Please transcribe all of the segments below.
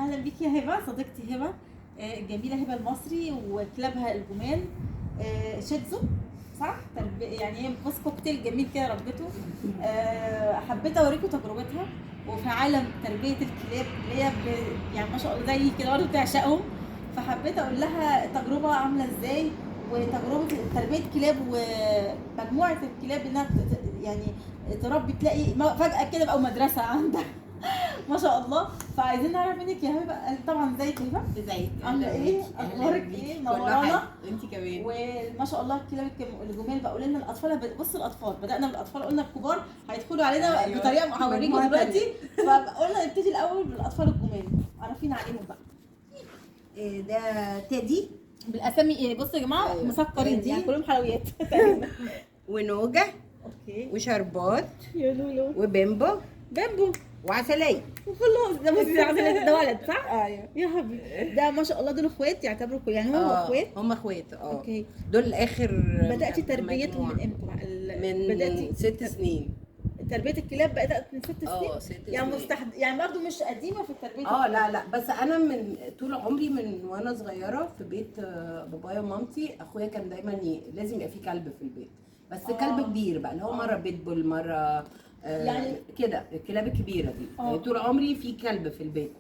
اهلا بيك يا هبه، صديقتي هبه الجميلة، هبه المصري وكلابها الجمال، شيتزو صح؟ يعني هي بص كوكتيل جميل كده ربته. حبيت اوريكم تجربتها وفي عالم تربيه الكلاب اللي هي يعني ما شاء الله زي كده برضه بتعشقهم، فحبيت اقول لها التجربة عامله ازاي وتجربه تربيه كلاب ومجموعة الكلاب انها يعني تربي، تلاقي فجاة كده بقوا مدرسه عندها ما شاء الله. فعايزين نعرف منك يا هبه، طبعا ازيك يا هبه؟ ازيك، عامله ايه؟ اخبارك ايه؟ منورانا انت كمان. وما شاء الله الكلاب الجمال بقوا لنا الاطفال. بصوا الاطفال، بدانا بالاطفال، قلنا الكبار هيدخلوا علينا أيوة. بطريقة هوريكم دلوقتي، فقلنا نبتدي الاول بالاطفال الجمال، عرفينا عليهم بقى. ده تادي بالاسامي ايه؟ بصوا يا جماعة أيوة. مسكرين يعني كلهم حلويات ونوجه okay وشربات يا لولو وبيمبو بامبو وعسلية وكلهم ده. بصي عسلية ده ولد صح؟ ايوه يا حبيبي، ده ما شاء الله دول اخوات يعتبروا كل يعني هم اخوات، هم اخوات اه okay. دول اخر بدأتي تربيتهم من امتى؟ من بدأتي 6 سنين تربية الكلاب، بدأت من 6 سنين. 6 سنين يعني يعني برضه مش قديمة في التربية. لا لا، بس انا من طول عمري من وانا صغيرة في بيت بابايا ومامتي، اخويا كان دايما لازم يبقى في كلب في البيت، بس كلب كبير بقى اللي هو مرة بيتبول مرة يعني كده، الكلاب الكبيرة دي. يعني طول عمري في كلب في البيت.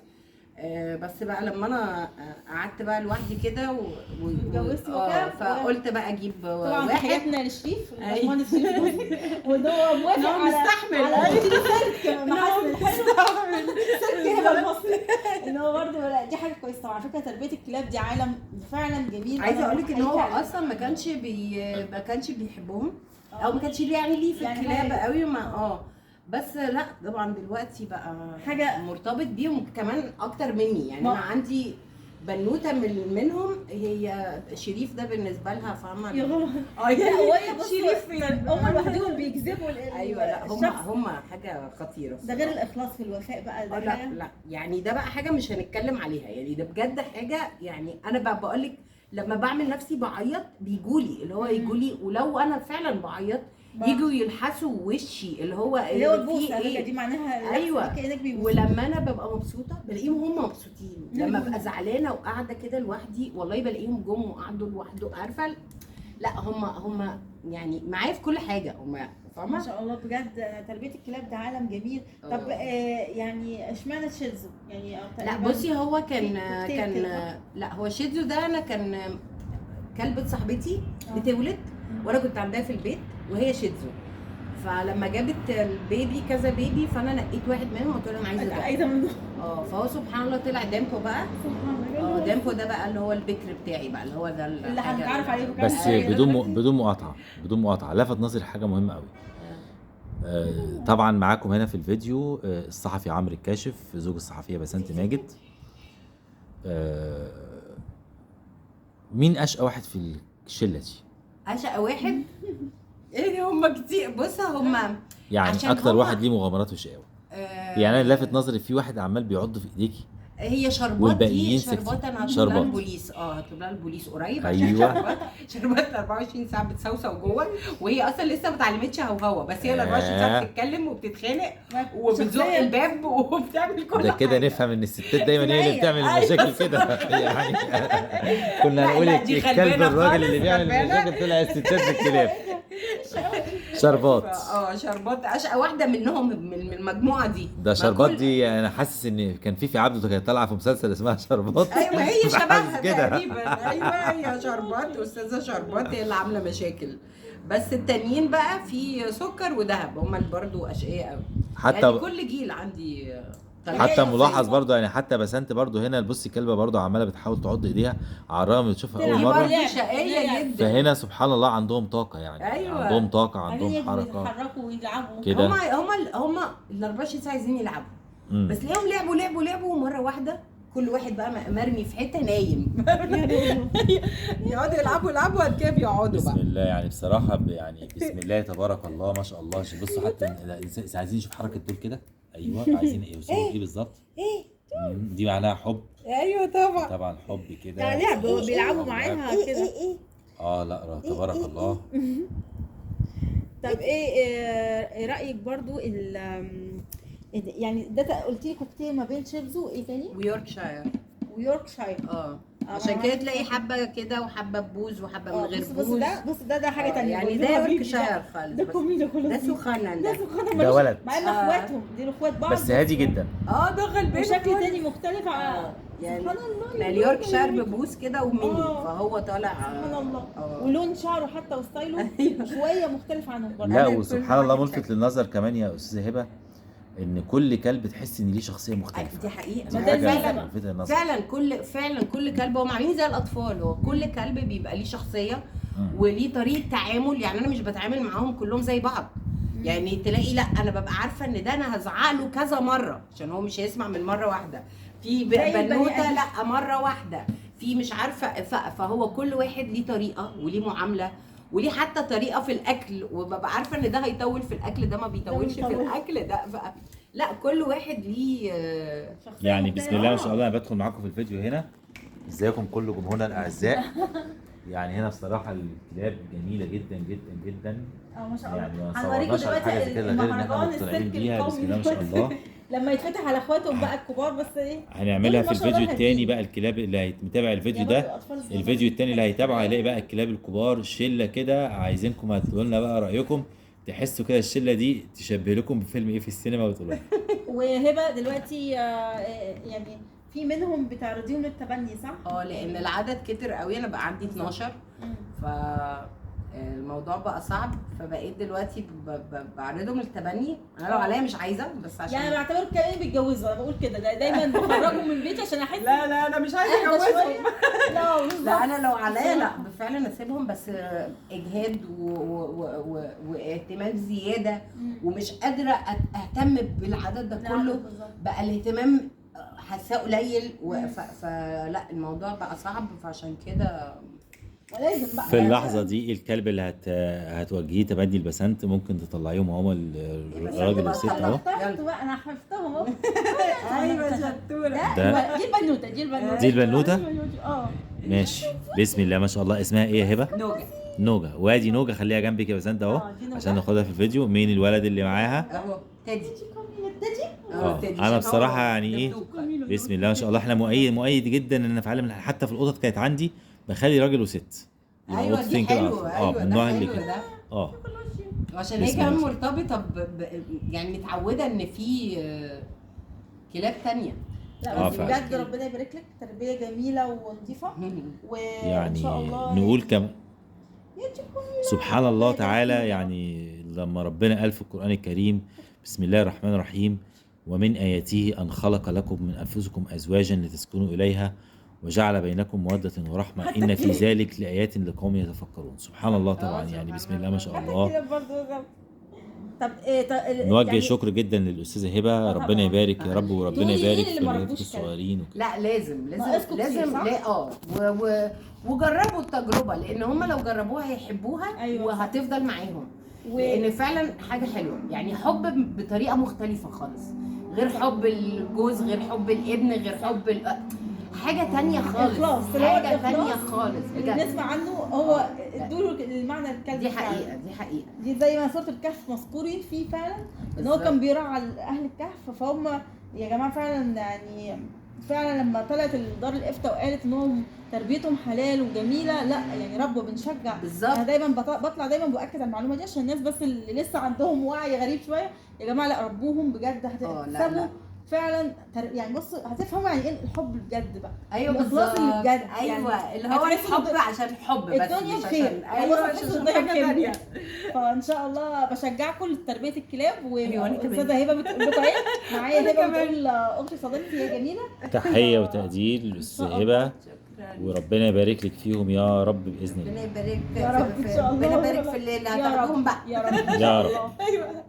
بس بقى لما انا قعدت بقى لوحدي كده واتجوزت وكده، فقلت بقى اجيب طبعا واحد. تحياتنا لشريف الباشمهندس شريف، وان هو موافق على مستحمل على سيرك محاسن الحلو سيرك هبه المصري، ان هو برضه دي حاجة كويسة. طبعا على فكرة تربيه الكلاب دي عالم فعلا جميل. عايزه اقول لك ان هو اصلا ما كانش بيحبهم او ما كانش يعني ليه في الكلاب قوي، ما بس لا طبعا دلوقتي بقى حاجة مرتبط بيهم كمان اكتر مني. يعني انا عندي بنوته منهم، هي شريف ده بالنسبة لها فاهمه يا غلط. لا شريف هم لوحدهم بيجذبوا. ايوه لا هم حاجة خطيرة، ده غير الاخلاص في الوفاء بقى ده. لا لا يعني ده بقى حاجة مش هنتكلم عليها، يعني ده بجد حاجة. يعني انا بقى بقول لك لما بعمل نفسي بعيط بيجولي اللي هو يجولي، ولو انا فعلا بعيط يجوا يلحسوا وشي اللي هو البوسه إيه؟ دي معناها ايوه. ولما انا ببقى مبسوطة بلاقيهم هم مبسوطين، لما ببقى زعلانة وقاعدة كده لوحدي والله بلاقيهم جم وقعدوا لوحده، عارفه؟ لا هم يعني معايا في كل حاجة، هم فاهمه. ما شاء الله بجد تربيه الكلاب ده عالم جميل. طب يعني اشمعنى شيتزو يعني؟ لا بصي هو كان لا هو شيتزو ده انا كان كلبة صاحبتي بتولد وانا كنت عندها في البيت وهي شيتزو، فلما جابت ال baby كذا baby فانا نقيت واحد منهم وقلت لها انا عايزه ده، عايزه منه. فهو سبحان الله طلع ديمبو بقى. سبحان الله. ديمبو ده بقى اللي هو البكر بتاعي بقى، اللي هو ده اللي هنتعرف عليه. بس بدون مقاطعه، بدون مقاطعه، لفت نظري حاجة مهمة قوي. طبعا معاكم هنا في الفيديو الصحفي عمرو الكاشف، زوج الصحفية بسنت ماجد. مين اشقى واحد في الشلة دي؟ اشقى واحد؟ ايه هم كتير. بص هم يعني اكتر واحد ليه مغامرات وشقاوه. يعني انا لافت نظري في واحد عمال بيعض في ايديكي، هي شربات. دي شربات انا هطلب لها البوليس، هطلب لها البوليس قريب. ايوه شربات 24 ساعة بتسوسو جوه، وهي اصلا لسه ما اتعلمتش هوهوه، بس هي 24 ساعة بتتكلم وبتتخانق وبتزق الباب وبتعمل كل حاجة. ده كده نفهم ان الستات دايما هي اللي بتعمل المشاكل كده. يعني كنا هنقول الكلب الراجل اللي بيعمل المشاكل، طلع الستات بالكلاب. شربات شربات اشقى واحدة منهم من المجموعة دي. ده شربات دي انا حاسس ان كان في عبده كانت طالعه في مسلسل اسمها شربات. ايوه هي شبهها تقريبا. ايوه هي شربات، استاذه شربات هي اللي عامله مشاكل، بس التانيين بقى في سكر وذهب هم اللي برضه اشقياء قوي. حتى يعني كل جيل عندي. حتى ملاحظ برضه يعني، حتى بسنت برضه هنا بصي الكلبة برضه عماله بتحاول تعض ايديها على الرغم من تشوفها اول مرة. شقيه جدا. فهنا سبحان الله عندهم طاقة يعني. أيوة. عندهم طاقة، عندهم حركة، يتحركوا ويلعبوا كده. هم ال 24 ساعة عايزين يلعبوا، بس ليهم لعبوا لعبوا لعبوا مرة واحدة كل واحد بقى مرمي في حتة نايم. يقعدوا يلعبوا يلعبوا وبعد كده بيقعدوا بقى. بسم الله يعني بصراحة يعني بسم الله تبارك الله ما شاء الله. بصوا حتى عايزين نشوف حركة دول كده. ايوه عايزين ايه وصلوا ايه بالظبط؟ ايه دي معناها حب. ايوه طبعا طبعا حب كده، يعني لعب بيلعبوا معاها كده. لا تبارك الله. طب ايه رايك برضو يعني ده قلت لي كوكتيل ما بين شيتزو وايه تاني؟ ويوركشاير. ويوركشاير. عشان كده تلاقي حبه كده وحبه ببوز وحبه من غير بوز. بص ده ده حاجة ثانية يعني ده يوركشاير خالص. ده كوميدي خالص، ده سخانه، ده ولد مع ان اخواتهم دي اخوات بعض، بس هادي جدا. ده غلبان وشكل تاني مختلف. يعني سبحان الله، اليوركشاير ببوز كده وميني، فهو طالع سبحان الله. ولون شعره حتى و style ه شوية مختلف عنهم برضه. لا وسبحان الله، ملفت للنظر كمان يا استاذه هبه ان كل كلب تحس ان ليه شخصية مختلفة. دي حقيقة، دي حاجة ملفتة للنظر فعلا. كل كلب هم عاملين زي الاطفال، هو كل كلب بيبقى ليه شخصية وليه طريقه تعامل. يعني انا مش بتعامل معاهم كلهم زي بعض، يعني تلاقي لا انا ببقى عارفه ان ده انا هزعق له كذا مرة عشان هو مش هيسمع من مرة واحدة، في بنوته لا مرة واحدة، في مش عارفه. فهو كل واحد ليه طريقه وليه معاملة وليه حتى طريقه في الاكل، وببقى عارفه ان ده هيطول في الاكل، ده ما بيطولش في الاكل ده. لا كل واحد ليه يعني. بسم الله ما شاء الله. انا بدخل معاكم في الفيديو هنا. ازيكم كل جمهورنا الاعزاء. يعني هنا بصراحة الكلاب جميلة جدا جدا جدا. ما شاء الله. يعني ما صورناش على حاجة زي كده غير ان احنا مقتنعين بيها. بسم الله ما شاء الله. لما يتفتح على اخواتهم بقى الكبار، بس ايه هنعملها في الفيديو الثاني بقى. الكلاب اللي هيتابع الفيديو ده، الفيديو الثاني اللي هيتابعه هيلاقي بقى الكلاب الكبار شله كده. عايزينكم هتقولوا لنا بقى رايكم، تحسوا كده الشلة دي تشبه لكم بفيلم ايه في السينما وتقولوا لنا. وهبه دلوقتي يعني في منهم بتعرضيهم للتبني صح؟ لان العدد كتر قوي، انا بقى عندي 12، فالموضوع بقى صعب، فبقيت دلوقتي بعرضهم للتبني. انا لو عليا مش عايزه، بس عشان يعني بعتبر كمان بيتجوزوا. انا بقول كده دايما بخرجهم من البيت عشان احس. لا انا مش عايزه اجوزهم. لا انا لو عليا لا فعلا اسيبهم، بس اجهاد واهتمام زيادة، ومش قادرة اهتم بالعدد ده كله. بقى الاهتمام حاساه قليل، فلا الموضوع بقى صعب، فعشان كده ولازم بقى في اللحظة دي الكلب اللي هتوجهيه تبني البسنت ممكن تطلعيهم هما الراجل والست اهو. انا حفظتهم اهو. ايوه شطوره. دي البنوته، دي البنوته، دي البنوته. ماشي، بسم الله ما شاء الله. اسمها ايه يا هبه؟ نوجه. نوجه. وادي نوجه، خليها جنبك يا بسنت اهو عشان ناخدها في الفيديو. مين الولد اللي معاها؟ اهو تeddy. تeddy. انا بصراحة يعني ايه، بسم الله ما شاء الله، احنا مؤيد جدا ان في عالم حتى في القطط كانت عندي بخلي راجل وست. ايوه دي حلوة. ايوه من النوع اللي كده. عشان هي كمان مرتبطة يعني متعوده ان في كلاب ثانية. لا بس بجد ربنا يبارك لك، تربيه جميلة ونظيفه، وان يعني شاء الله نقول كم سبحان الله تعالى. يعني لما ربنا قال في القرآن الكريم بسم الله الرحمن الرحيم: ومن آياته أن خلق لكم من أنفسكم أزواجا لتسكنوا إليها وجعل بينكم مودة ورحمة إن في ذلك لآيات لقوم يتفكرون. سبحان الله طبعا، يعني بسم الله ما شاء الله. طب نوجه يعني شكر جدا للأستاذة هبة، ربنا يبارك يا رب، وربنا يبارك في الولاد الصغيرين وكده. لا لازم لازم لازم، لا وجربوا التجربة، لأن هم لو جربوها هيحبوها. أيوة. وهتفضل معاهم، لأن فعلا حاجة حلوة، يعني حب بطريقة مختلفة خالص، غير حب الجوز، غير حب الابن، غير حب حاجة تانية خالص. إخلاص، حاجة تانية خالص بجد اللي بنسمع عنه هو ادوله المعنى الكلب. دي حقيقة، دي حقيقة، دي زي ما سورة الكهف مذكورين فيه فعلا ان هو كان بيرعى أهل الكهف. فهم يا جماعة فعلا يعني فعلا لما طلعت دار الإفتاء وقالت انهم تربيتهم حلال وجميلة، لا يعني رب بنشجع بالظبط. انا دايما بطلع دايما باكد على المعلومة دي عشان الناس بس اللي لسه عندهم وعي غريب شوية. يا جماعة لا، ربوهم بجد هتكسبوا فعلا. يعني بص هتفهموا يعني ايه الحب بجد بقى. ايوه بالظبط، اللي بجد. ايوه يعني اللي هو الحب عشان الحب بس، الدنيا بخير. ايوه عشان حاجة ثانية. فان شاء الله بشجعكم لتربية الكلاب. واستاذه هبه بتقول لكم ايه معايا، هبه بتقول اختي صديقتي يا جميلة. تحية وتقدير للاستاذه هبه، وربنا يبارك لك فيهم يا رب باذن الله. ربنا يبارك يا رب ان شاء الله، ربنا يبارك في اللي هتاخدوهم بقى يا رب يا رب. ايوه،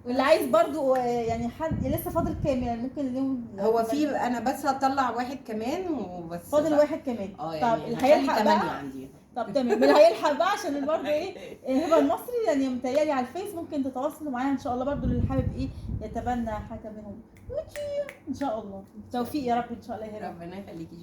واللي عايز برضو يعني حد لسه فاضل كام يعني ممكن اليوم هو في، انا بس هطلع واحد كمان وبس، فاضل واحد كمان. يعني طب اللي هيلحق بقى عندي. طب تمام، اللي هيلحق بقى عشان برضو ايه هبه المصري يعني متهيألي على الفيس ممكن تتواصلوا معاها ان شاء الله، برضو اللي حابب ايه يتبنى حاجة منهم ان شاء الله. توفيق يا رب ان شاء الله يا هبه، ربنا يخليكي.